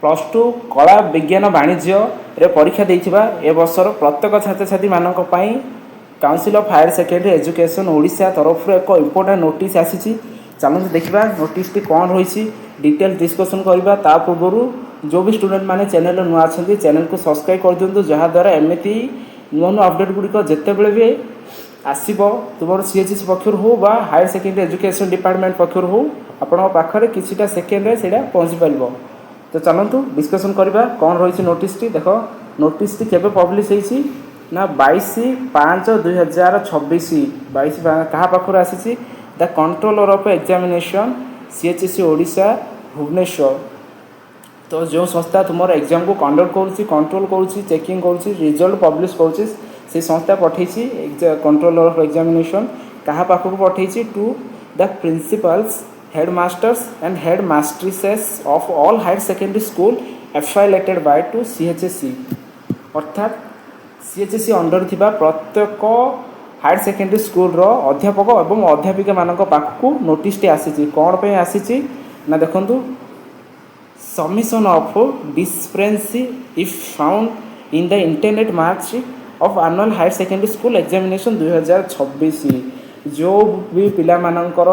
Plus two କଳା, ବିଜ୍ଞାନ, ବାଣିଜ୍ୟରେ ପରୀକ୍ଷା ଦେଇଥିବା ଏ ବର୍ଷର ପ୍ରତ୍ୟେକ ଛାତ୍ରଛାତ୍ରୀମାନଙ୍କ ପାଇଁ Council of Higher Secondary Education Odisha ତରଫରୁ ଏକ ଇମ୍ପୋର୍ଟାଣ୍ଟ ନୋଟିସ୍ ଆସିଛି। ଚାଲନ୍ତୁ ଦେଖିବା ନୋଟିସ୍ଟି କ'ଣ ରହିଛି, ଡିଟେଲ୍ ଡିସ୍କସନ୍ କରିବା। ତା ପୂର୍ବରୁ ଯେଉଁ ବି ଷ୍ଟୁଡେଣ୍ଟ ମାନେ ଚ୍ୟାନେଲରେ ନୂଆ ଅଛନ୍ତି, ଚ୍ୟାନେଲକୁ ସବସ୍କ୍ରାଇବ୍ କରିଦିଅନ୍ତୁ, ଯାହାଦ୍ୱାରା ଏମିତି ନୂଆ ନୂଆ ଅପଡ଼େଟ୍ ଗୁଡ଼ିକ ଯେତେବେଳେ ବି ଆସିବ, ତୁମର ସିଏଚ୍ଏସ୍ଇ ପକ୍ଷରୁ ହେଉ ବା ହାୟର ସେକେଣ୍ଡାରୀ ଏଜୁକେସନ୍ ଡିପାର୍ଟମେଣ୍ଟ ପକ୍ଷରୁ ହେଉ, ଆପଣଙ୍କ ପାଖରେ କିଛିଟା ସେକେଣ୍ଡରେ ସେଇଟା ପହଞ୍ଚି ପାରିବ। ତ ଚାଲନ୍ତୁ ଡିସ୍କସନ୍ କରିବା କ'ଣ ରହିଛି ନୋଟିସ୍ଟି। ଦେଖ, ନୋଟିସ୍ଟି କେବେ ପବ୍ଲିଶ ହେଇଛି ନା 22/5/2026। 22 କାହା ପାଖରୁ ଆସିଛି? The Controller of Examination, CHSE, Odisha, Bhubaneswar. ତ ଯେଉଁ ସଂସ୍ଥା ତୁମର ଏକ୍ଜାମକୁ କଣ୍ଡକ୍ଟ କରୁଛି, କଣ୍ଟ୍ରୋଲ କରୁଛି, ଚେକିଂ କରୁଛି, ରିଜଲ୍ଟ ପବ୍ଲିଶ କରୁଛି, ସେ ସଂସ୍ଥା ପଠେଇଛି। କଣ୍ଟ୍ରୋଲର ଅଫ୍ ଏକ୍ଜାମିନେସନ୍ କାହା ପାଖକୁ ପଠେଇଛି? To the principals, head masters and head mistresses of all higher secondary school affiliated by to CHSE. ଅର୍ଥାତ୍ ସିଏଚ୍ଏସ୍ଇ ଅଣ୍ଡରରେ ଥିବା ପ୍ରତ୍ୟେକ ହାୟର ସେକେଣ୍ଡାରୀ ସ୍କୁଲର ଅଧ୍ୟାପକ ଏବଂ ଅଧ୍ୟାପିକାମାନଙ୍କ ପାଖକୁ ନୋଟିସ୍ଟି ଆସିଛି। କ'ଣ ପାଇଁ ଆସିଛି ନା ଦେଖନ୍ତୁ, submission of discrepancy if found in the internal marks of annual higher secondary school examination 2026। ଯେଉଁ ବି ପିଲାମାନଙ୍କର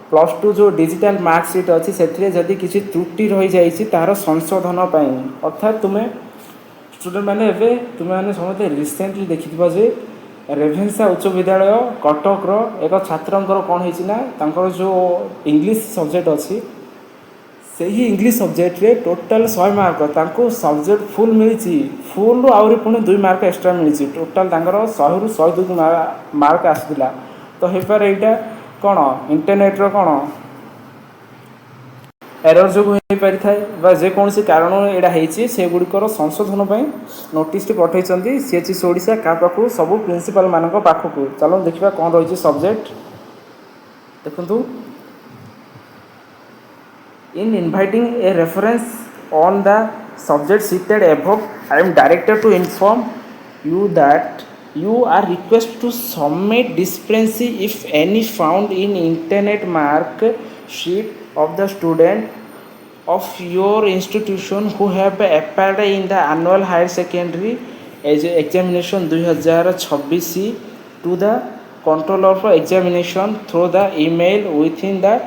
ପ୍ଲସ୍ ଟୁ ଯେଉଁ ଡିଜିଟାଲ୍ ମାର୍କସିଟ୍ ଅଛି, ସେଥିରେ ଯଦି କିଛି ତ୍ରୁଟି ରହିଯାଇଛି, ତାହାର ସଂଶୋଧନ ପାଇଁ। ଅର୍ଥାତ୍ ତୁମେ ଷ୍ଟୁଡେଣ୍ଟମାନେ ଏବେ ତୁମେମାନେ ସମସ୍ତେ ରିସେଣ୍ଟଲି ଦେଖିଥିବ ଯେ ରେଭେନ୍ସା ଉଚ୍ଚ ବିଦ୍ୟାଳୟ କଟକର ଏକ ଛାତ୍ରଙ୍କର କ'ଣ ହେଇଛି ନା ତାଙ୍କର ଯେଉଁ ଇଂଲିଶ ସବଜେକ୍ଟ ଅଛି, ସେହି ଇଂଲିଶ ସବଜେକ୍ଟରେ ଟୋଟାଲ୍ 100 ମାର୍କ, ତାଙ୍କୁ ସବଜେକ୍ଟ ଫୁଲ୍ ମିଳିଛି। ଫୁଲ୍ରୁ ଆହୁରି ପୁଣି 2 ମାର୍କ ଏକ୍ସଟ୍ରା ମିଳିଛି। ଟୋଟାଲ୍ ତାଙ୍କର 100ରୁ 102 ମାର୍କ ଆସିଥିଲା। ତ ହେଇପାରେ ଏଇଟା କ'ଣ ଇଣ୍ଟରନେଟ୍ର କ'ଣ ଏରର୍ ଯୋଗୁଁ ହେଇପାରିଥାଏ ବା ଯେକୌଣସି କାରଣରୁ ଏଇଟା ହେଇଛି। ସେଗୁଡ଼ିକର ସଂଶୋଧନ ପାଇଁ ନୋଟିସ୍ଟି ପଠାଇଛନ୍ତି ସିଏଚ୍ଏସ୍ଇ ଓଡ଼ିଶା। କାହା ପାଖକୁ? ସବୁ ପ୍ରିନ୍ସିପାଲ୍ମାନଙ୍କ ପାଖକୁ। ଚାଲନ୍ତୁ ଦେଖିବା କ'ଣ ରହିଛି ସବଜେକ୍ଟ। ଦେଖନ୍ତୁ, in inviting a reference on the subject cited above, I am directed to inform you that you are requested to submit discrepancy, if any, found in internal mark sheet of the student of your institution who have appeared in the annual higher secondary examination 2026 to the Controller of Examination through the email within the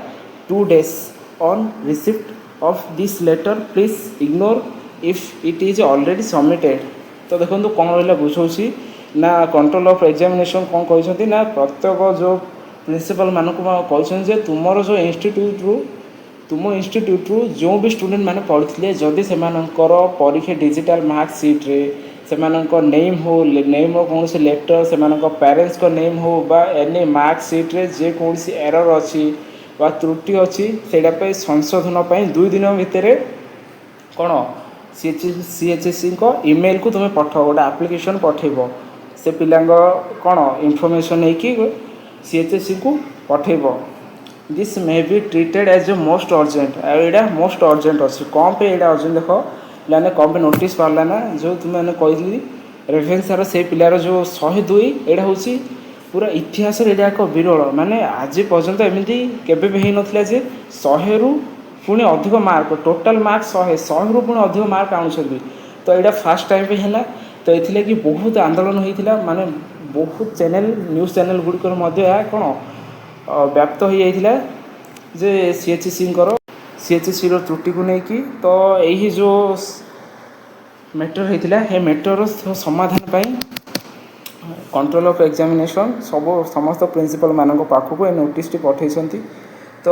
2 days on receipt of this letter. Please ignore if it is already submitted. ତ ଦେଖନ୍ତୁ କ'ଣ ରହିଲା, ବୁଝାଉଛି ନା control of examination କ'ଣ କହିଛନ୍ତି ନା ପ୍ରତ୍ୟେକ ଯେଉଁ ପ୍ରିନ୍ସିପାଲ୍ମାନଙ୍କୁ କହିଛନ୍ତି ଯେ ତୁମର ଯେଉଁ ଇନଷ୍ଟିଟ୍ୟୁଟ୍ରୁ, ତୁମ ଇନଷ୍ଟିଟ୍ୟୁଟ୍ରୁ ଯେଉଁ ବି ଷ୍ଟୁଡେଣ୍ଟ ମାନେ ପଢ଼ିଥିଲେ, ଯଦି ସେମାନଙ୍କର ପରୀକ୍ଷା ଡିଜିଟାଲ୍ ମାର୍କ ସିଟ୍ରେ ସେମାନଙ୍କ ନେମ୍ ହଉ, ନେମ୍ର କୌଣସି ଲେଟର୍, ସେମାନଙ୍କ ପ୍ୟାରେଣ୍ଟସ୍ଙ୍କ ନେମ୍ ହଉ ବା ଏନି ମାର୍କ ସିଟ୍ରେ ଯେକୌଣସି ଏରର୍ ଅଛି ବା ତ୍ରୁଟି ଅଛି, ସେଇଟା ପାଇଁ ସଂଶୋଧନ ପାଇଁ 2 ଦିନ ଭିତରେ କ'ଣ ସିଏଚ୍ଏସ୍ଇଙ୍କ ଇମେଲକୁ ତୁମେ ପଠାଅ, ଗୋଟେ ଆପ୍ଲିକେସନ୍ ପଠାଇବ। ସେ ପିଲାଙ୍କ କ'ଣ ଇନଫର୍ମେସନ୍ ନେଇକି ସିଏଚ୍ଏସ୍ଇକୁ ପଠାଇବ। This may be treated as a most urgent. ଆଉ ଏଇଟା ମୋଷ୍ଟ ଅର୍ଜେଣ୍ଟ ଅଛି। କ'ଣ ପାଇଁ ଏଇଟା ଅର୍ଜେଣ୍ଟ? ଦେଖ ପିଲାମାନେ, କ'ଣ ପାଇଁ ନୋଟିସ୍ ବାହାରିଲା ନା ଯେଉଁ ତୁମେମାନେ କହିଥିଲି ରେଭେନ୍ସାର ସେଇ ପିଲାର ଯେଉଁ 102, ଏଇଟା ହେଉଛି ପୁରା ଇତିହାସରେ ଏଇଟା ଏକ ବିରଳ। ମାନେ ଆଜି ପର୍ଯ୍ୟନ୍ତ ଏମିତି କେବେ ବି ହେଇନଥିଲା ଯେ 100ରୁ ପୁଣି ଅଧିକ ମାର୍କ, ଟୋଟାଲ୍ ମାର୍କ 100, 100ରୁ ପୁଣି ଅଧିକ ମାର୍କ ଆଣୁଛନ୍ତି। ତ ଏଇଟା ଫାର୍ଷ୍ଟ ଟାଇମ୍ ପାଇଁ ହେଲା। ତ ଏଥିଲାଗି ବହୁତ ଆନ୍ଦୋଳନ ହେଇଥିଲା। ମାନେ ବହୁତ ଚ୍ୟାନେଲ୍, ନ୍ୟୁଜ୍ ଚ୍ୟାନେଲ୍ ଗୁଡ଼ିକରେ ମଧ୍ୟ ଏହା କ'ଣ ବ୍ୟାପ୍ତ ହୋଇଯାଇଥିଲା ଯେ ସିଏଚ୍ଏସ୍ଇର ତ୍ରୁଟିକୁ ନେଇକି। ତ ଏହି ଯେଉଁ ମେଟର୍ ହେଇଥିଲା, ଏ ମେଟର୍ର ସମାଧାନ ପାଇଁ କଣ୍ଟ୍ରୋଲ ଅଫ୍ ଏକ୍ଜାମିନେସନ୍ ସବୁ ସମସ୍ତ ପ୍ରିନ୍ସିପାଲ୍ମାନଙ୍କ ପାଖକୁ ଏ ନୋଟିସ୍ଟି ପଠାଇଛନ୍ତି। ତ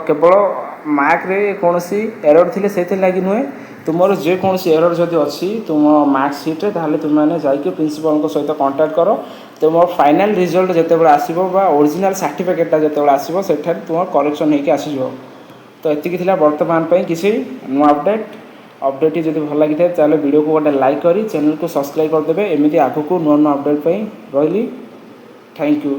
କେବଳ ମାର୍କରେ କୌଣସି ଏରର୍ ଥିଲେ ସେଥିଲାଗି ନୁହେଁ, ତୁମର ଯେକୌଣସି ଏରର୍ ଯଦି ଅଛି ତୁମ ମାର୍କ ସିଟ୍ରେ, ତାହେଲେ ତୁମେମାନେ ଯାଇକି ପ୍ରିନ୍ସିପାଲ୍ଙ୍କ ସହିତ କଣ୍ଟାକ୍ଟ କର। ତୁମ ଫାଇନାଲ୍ ରେଜଲ୍ଟ ଯେତେବେଳେ ଆସିବ ବା ଓରିଜିନାଲ୍ ସାର୍ଟିଫିକେଟ୍ଟା ଯେତେବେଳେ ଆସିବ, ସେଠାରେ ତୁମର କରେକ୍ସନ୍ ହେଇକି ଆସିଯିବ। ତ ଏତିକି ଥିଲା ବର୍ତ୍ତମାନ ପାଇଁ କିଛି ନୂଆ ଅପଡ଼େଟ୍। ଅପଡ଼େଟ୍ଟି ଯଦି ଭଲ ଲାଗିଥାଏ, ତାହେଲେ ଭିଡ଼ିଓକୁ ଗୋଟେ ଲାଇକ୍ କରି ଚ୍ୟାନେଲକୁ ସବସ୍କ୍ରାଇବ୍ କରିଦେବେ, ଏମିତି ଆଗକୁ ନୂଆ ନୂଆ ଅପଡ଼େଟ୍ ପାଇଁ। ରହିଲି, thank you.